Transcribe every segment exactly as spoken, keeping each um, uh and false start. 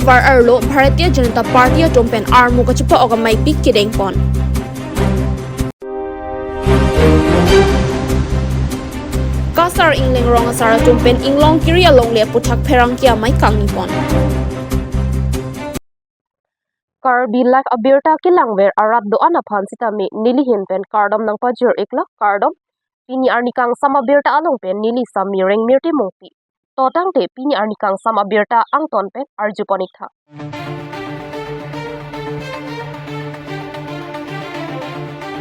Par arlo Bharatiya Janata Party atum pen armu kachepa-ok amei pik kedeng pon. Kasar Engleng rong asar atum pen inglong kiri alongle aputhak pherangke amei kangni pon. Karbi lak abirta kelangver arat do-an aphan sitame nelihin pen kardom nangpajir-iklo, kardom. Pini arni kangsam abirta along pen neli Sami Rengmir Timungpi. To tangte pini arni kangsam abirta angton pen arjupon-iktha.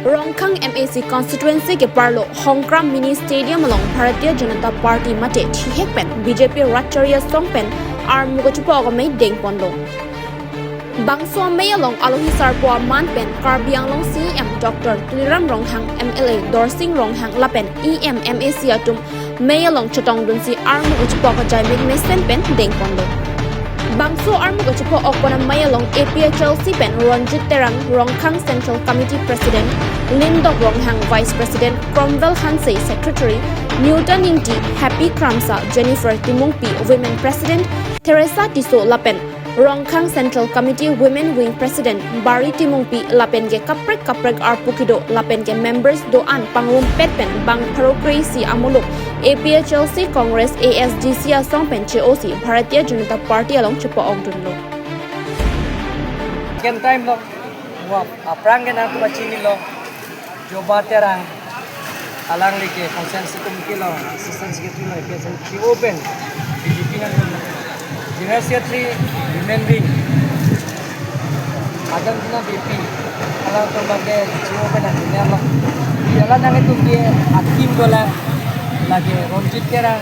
Rongkhang M A C constituency keparlo Hongkram Mini Stadium along Bharatiya Janata Party mate thihek pen B J P rat chari asong pen armu kachepa-ok amei dengponlo. Bangso amei along alohi sarpo aman pen Karbi Anglong C E M Doctor Tuliram Ronghang, M L A Dorsing Ronghang lapen E M, M A C atum mei along chetongdunsi armu kachepa-ok ajaimek mesen pen dengponlo. Bangso armu kachepa-ok pon amei along A P H L C pen Ronjit Terang, Rongkhang Central Committee President, Lindok Ronghang, Vice President, Cromwell Hanse, Secretary, Newton Ingti, Happy Kramsa, Jennifer Timungpi, Women President, Theresa Tisso lapen Rongkhang Central Committee Women Wing President Bari Timungpi lapen ke kaprek kaprek arpu kedo lapen ke members do-an pangrumpet pen bang pharo kre-isi amuluk A P H L C, Congress, A S D C asong pen che-osi Bharatiya Janata Party along chepa-okdunlo. Second time lo, wa aphrang ke nangtum chinilo, Joba Terang, alangli ke constituency committee along assistant secretary lo, A P H L C open, B J P nang, general secretary, women wing, Argentina B P, alangtum abang ke C E O pen nang lo. Di alang nangtum ke akim dolang, lake Ronjit Terang,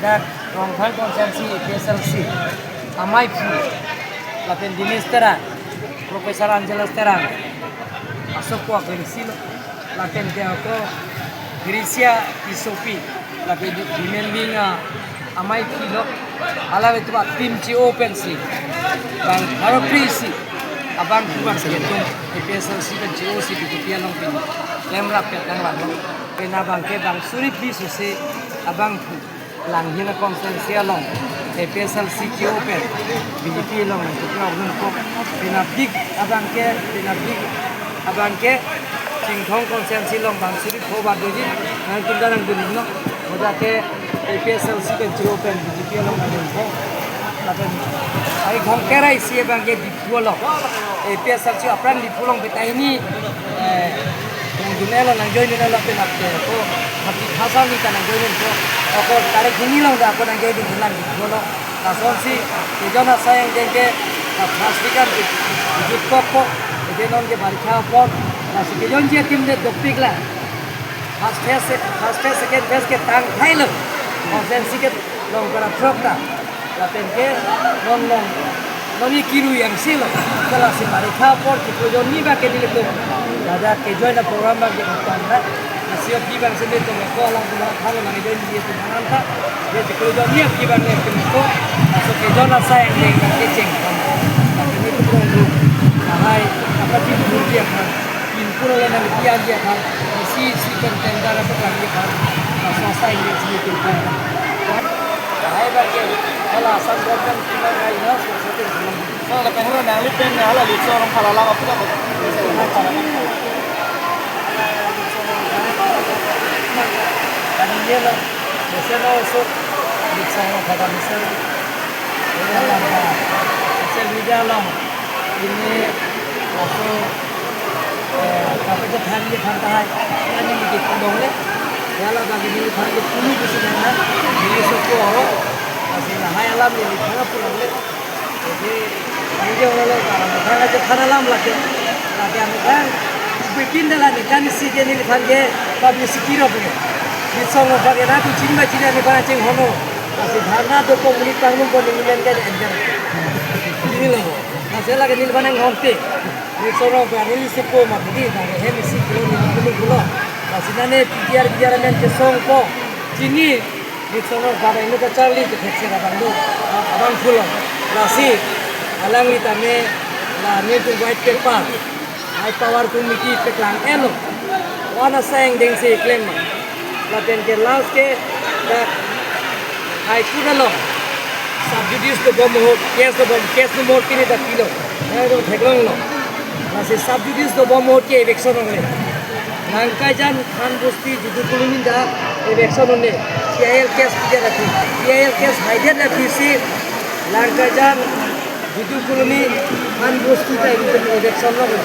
dak Rongkhang constituency A P H L C amaiphu, lapen Dinesh Terang, Professor Angelus Terang, asok ko akleng silo, lapen ke ako Grisia Tisopi, lapen di women wing a amaiphu lo, alanglitum a team che-o pensi, bang pharo kre-isi abangphu abang si atum A P H L C pen che-osi B J P along pen klemrap pen nanglang lo. Pen abang ke bang suri phli sose abangphu Langhin a constituency along A P H L C che-o pen B J P along nangkephrok dunpo. Penapik abang ke, penapik abang ke Chinthong constituency along bang suri pho ba doji, nangtum ta nangdun-iknon. Hadak ke A P H L C pen che-o pen B J P along nangdunpo. Lapen ai Hongkera isi abang ke Diphu along, A P H L C aphrang Diphu along pen tahini, eh, nangdun-iklo, nangjoin-iklo pen apte ko, mati phasa ni ta nangjoin-ikpo. Ako tarik hini along ta ako nangjoin-iklang Diphu along. Lasonsi kejun asai angdeng ke, ah, first week an ke, jut kokpo, ede non ke barikha apor, lasi kejunji akim de dopik la. First phase, first phase, second phase ke tangthailo. Constituency ke long para throk ta. Lapen ke non long, non ni kiru yang silo. Kalasi barikha apor kipu jonni ba ke nelitum. Dada kejun a program ba ke utang da. Lasi aphi abang si nelitum ko alangtum thang nangjoin-ikji atum aphan ta. Dia kipu jonni aphi abang nelitum ko. Laso kejun asai angdeng ke cheng. Lapen nelitum rong group. Lahai, apa di group dia kan. Pinpur le nang dia dia kan. Isi isi kan tender apa lagi kan. Laso asai angdeng si nelitum ko. Lahai ba ke. Kalau Assam government kita ngai na, so so. So, lapen helo nangli pen hala Litso Rongphar alam apuna ko. Kami ye lo, mesen lo so, Litso Rongphar mesen. Ini langka, social media along, ini laso, eh, kape chethan ye than tahai, ini ni kita dong le, ya la bagi ni than ye pulu bisi nang ha, ini so ko, masih lahai alam ni than pulong le. Jadi, ini dia orang lain, kalau misalnya dia tanah lam lagi, lagi anu kan, bikin dah lah ni, kan isi dia ni, kan dia publicity rok ni. Di song bagi na tu cing ba cing ni, bana cing hono. Masih dana do ko muni panggung ko ni, ni kan enter. Ini loh, masih lagi ni bana ngonte. Di song rok bagi ni sepo mak di, bagi hem isi kilo ni, kilo kilo. Masih nane pijar pijar men ke song ko, cini. Litso Rongphar inu kacharli kethek sera abang do, abang pulong. Lasi, alangli tame, la nelitum white paper, high power committee paklang-etlo. Wana asai angdeng si klem ma. Lapen ke last ke, dak High Court along. Sub judice dobom ahut, case dobom, case number pini ta pilo. Nangtum theklonglo. Lasi sub judice dobom ahut ke eviction longle. Langkaijan Khan Bosti Judu Colony ta eviction longle. P I L case pidet aphi, P I L case haidet aphi si Langkaijan Judu Colony Khan Bosti ta eviction longle.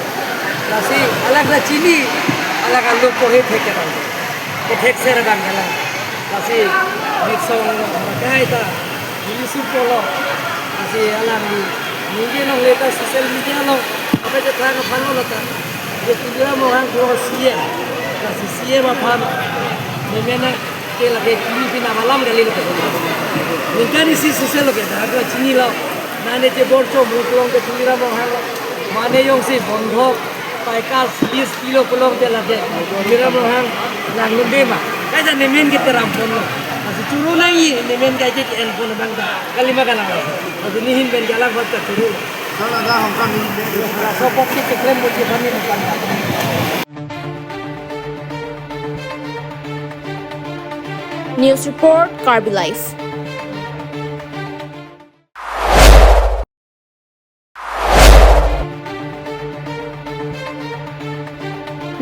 Lasi alangli chini, alang alo kohe thek kedam. Kethek ser dam kelang. Lasi bitsong lo, makai ta Bili supo lo. Lasi alangli ningje longle ta social media along apa je thang aphan lo ta. Je Tuliram Ronghang ko C M. Lasi C M aphan memena ke lake kini pina malam kali lo. Ningkan isi social lo ke, dak chinilo. Nane je bor chom ru klong ke Tuliram Ronghang lo. Mane jongsi bondhok, paikas, lease pilo pulote lake Tuliram Ronghang nanglunde ma. Kaita nemen ke teram ponlo. Lasi choro nangji, nemen kaike ke-en pon abang ta. Kalima kalang. Lasi nehin pen jalan hot ta choro. Sala da hongkang ni. Sopok ke keklem mo ke bani mo kan. News report, Karbi Live.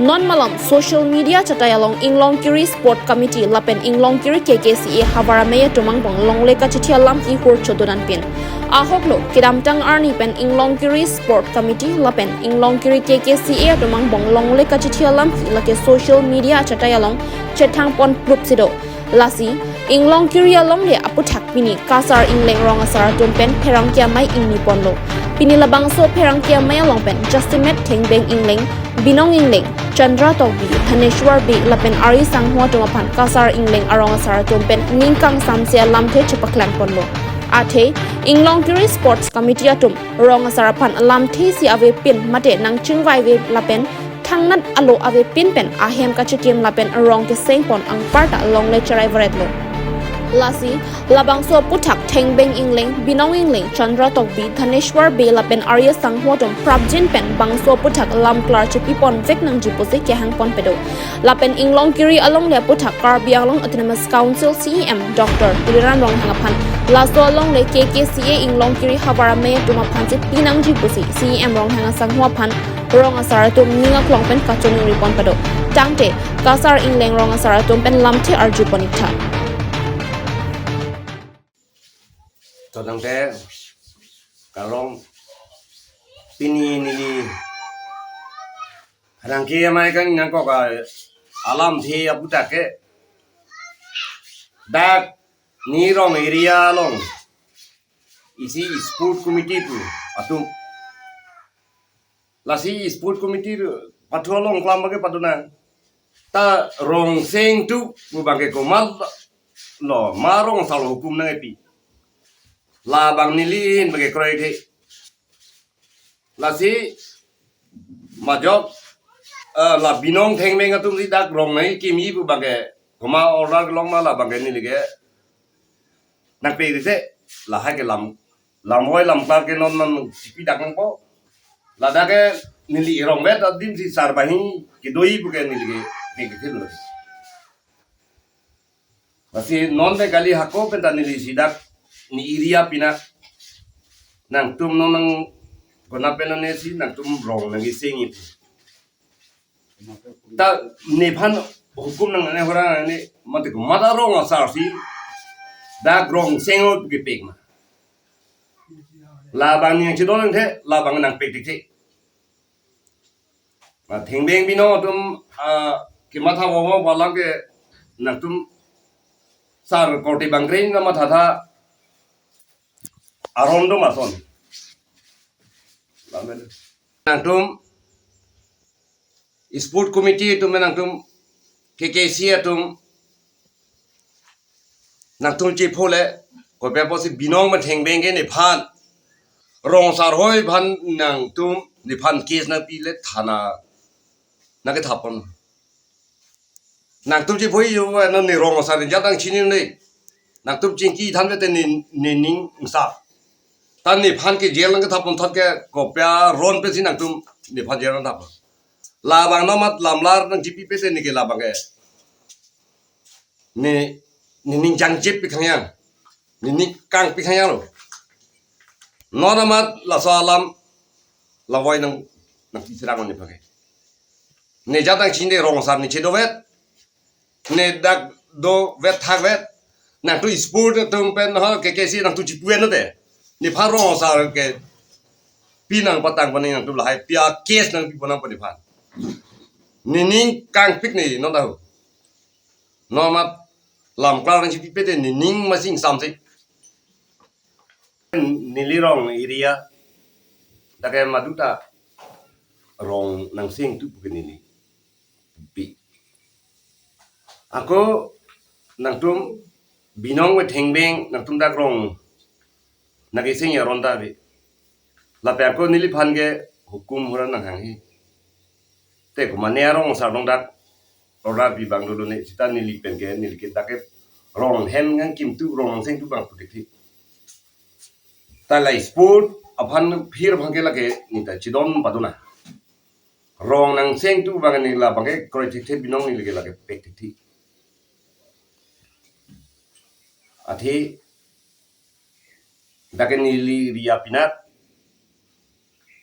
Non malom social media chatai along Inglongkiri Sport Committee lapen Inglongkiri K K C A havar amei atum angbong longle kachithi alam kehur chodonan pin. Ahok lo kedamtang arni pen Inglongkiri Sport Committee lapen Inglongkiri K K C A atum angbong longle kachithi alam ke lake social media chatai along chethang pon plup si do. Lasi, Inglongkiri alongle aputhak pini Kasar Ingleng rong asar atum pen pherangke amei ingni ponlo. Pini labangso pherangke amei along pen Jasemet Thengbeng Ingleng, Binong Ingleng, Chandra Tokbi, Thaneshwar Bey lapen Ari Sangho atum aphan Kasar Ingleng arong asar atum pen ning kangsamse alamthe chepaklang ponlo. Athe, Inglongkiri Sports Committee atum rong asar aphan alamthe si avepin mate nangchingvaive lapen thangnat alo avepin pen ahem kachikim lapen rong keseng pon anparta longle cherai varetlo. Lasi, labangso aputhak Thengbeng Ingleng, Binong Ingleng, Chandra Tokbi, Thaneshwar Bey lapen Ari Sangho atum prapjin pen bangso aputhak lam klar chipi ponvek nangji pusi kehang pon pedo. Lapen Inglongkiri alongle aputhak Karbi Anglong Autonomous Council C E M Doctor Tuliram Ronghang aphan laso alongle K K C A Inglongkiri havar amei atum aphan si pinangji pusi C E M Ronghang asangho aphan rong asar atum ning aklong pen kachiningri pon pado. Tangte Kasar Ingleng rong asar atum pen lamthe arju pon iktha. To tangte karong pini neli pherangke amei kangni nangkok alamthe aputhak ke dak ne rong area along isi sport committee pu atum. Lasi sport committee pathu along klam bage pathu nang. Ta rong seng tu pu bangke komat lo, ma rong asar hukum nangkepi. Labang neli ahin bangke kroithe. Lasi majok, eh, la Binong Thengbeng atum si dak rong nangkimi pu bangke komat order long ma labangke neli ke nangpekri se, lahai ke lam, lamvoi lamklar ke non man chipi dak nangpo. Ladak ke neli rong vet adim si sar banghini kedo-i puke neli ke pekri thilo. Lasi non pen kali hako pen ta neli si dak ne area pina nangtum non nang kona pen ne si nangtum rong nangkesengji. Ta nephan hukum nang ne hora ne mate komat arong asar si dak rong seng-ot kepek ma. Labang nangchedon nangthe, labang nangpek tikthe. Ma Thengbeng Binong atum, ah, kematha bobo balang ke nangtum sar korte bangkring na mathatha aron do mason. Nangtum sport committee atum nangtum K K C atum nangtum chepho le kopi apotsi Binong ma Thengbeng ke nephan rong asar hoi aphan nangtum nephan case nangpi le thana nangkethap pon. Nangtum chepho yo, eh, non ne rong asar ni jat nangchinine. Nangtum chingki than te ne, ne ning sa. Ta nephan ke jail nangkethap pon thot ke kopi aron pensi nangtum nephan jail nangthap. Labang nomat lamlar nangchipi pe te ne ke labang ke. Ne, ne ning jangjep pi khangyang. Ne ning kangpi khangyang lo. Non amat laso alam lavoi nang nang tisrang oni pake. Ne jat nang chinde rong asar ne chedovet. Ne dak dovet thakvet. Nangtum sport atum pen ho ke ke si nangtum chipuenlo te. Nephan rong asar ke pi nangpatang pon nangtum lahai pi a case nangpi pon nang pon nephan. Nening kangpik ne non tahu. Non amat lam klar nangchipipe te nening masing samse. Neli rong area dak ke maduta rong nangseng tu puke neli pi. Ako nangtum binong we thengbeng nangtum dak rong nangkeseng aron ta bi. Lapen ako neliphan ke hukum hura nanghanghe. Te komat ne arong asar dong dak order pi abang dolo ne sita neli pen ke neli ke dak ke rong hem ngang kim tu rong nangseng tu abang putik thi. Ta la sport aphan phir aphan ke lake neta chidon paduna. Rong nangseng tu abang ne la abang ke kroi thik the binong neli ke lake pek thik thi. Athe dak ke neli area pinat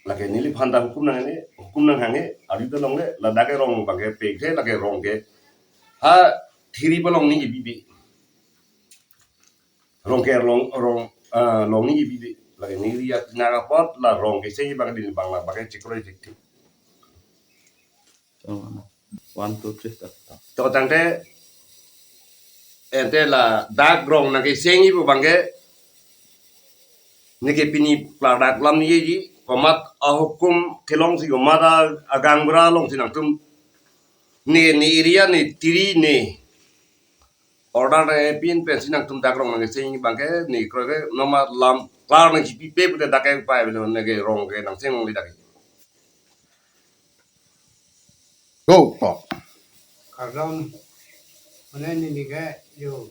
lake neliphan ta hukum nanghanghe, hukum nanghanghe, ari ta longle, ladak ke rong abang ke pek the, lake rong ke ha thiri palong neli bibi. Rong ke long, rong, ah, long neli bibi. Lake neli area pinat apot la rong keseng abang ke neli abang la abang ke chikroi thik thi. One, two, three, start. To tangte ante ladak rong nangkesengji pu abang ke neke pini pla dak lam neli ji komat ahukum kelong si komat a- agangbura along si nangtum ne ne area ne thiri ne order nangpin pen si nangtum dak rong nangkesengji abang ke ne kroi ke non amat lam klar nangchipipe pute dak ke upai belo neke rong ke nangseng longle dak ke. Go, po. Kardom, mane neli ke yo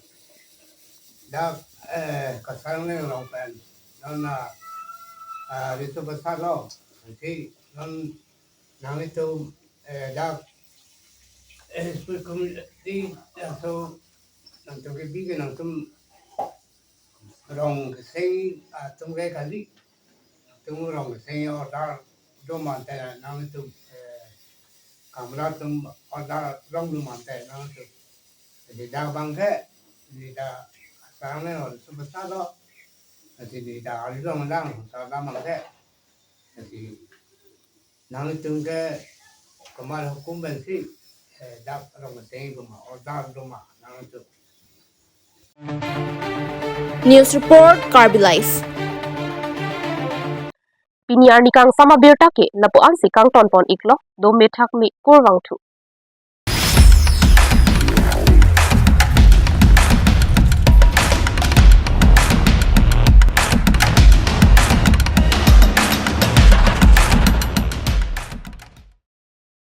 dak, eh, Kasaranglen arong pen non na, ah, Riso Basar lo, nanti non nanglitum, eh, dak, eh, sport committee, ya, so nangtum kebi ke nangtum rong keseng atum ke kali. Nangtum rong keseng order do mante nangtum, eh, kamra atum order rong do mante nangtum. Jadi dak abang ke, jadi dak Kasaranglen arong Riso Basar lo. Jadi dak ari long lang, sa dak abang ke. Jadi nangtum ke komat hukum pen si, eh, dak rong keseng komat order do ma nangtum. News report, Karbi Live. Pini arni kangsam abirta ke lapu-an si kangton pon iklo, dome thakme kurvangthu.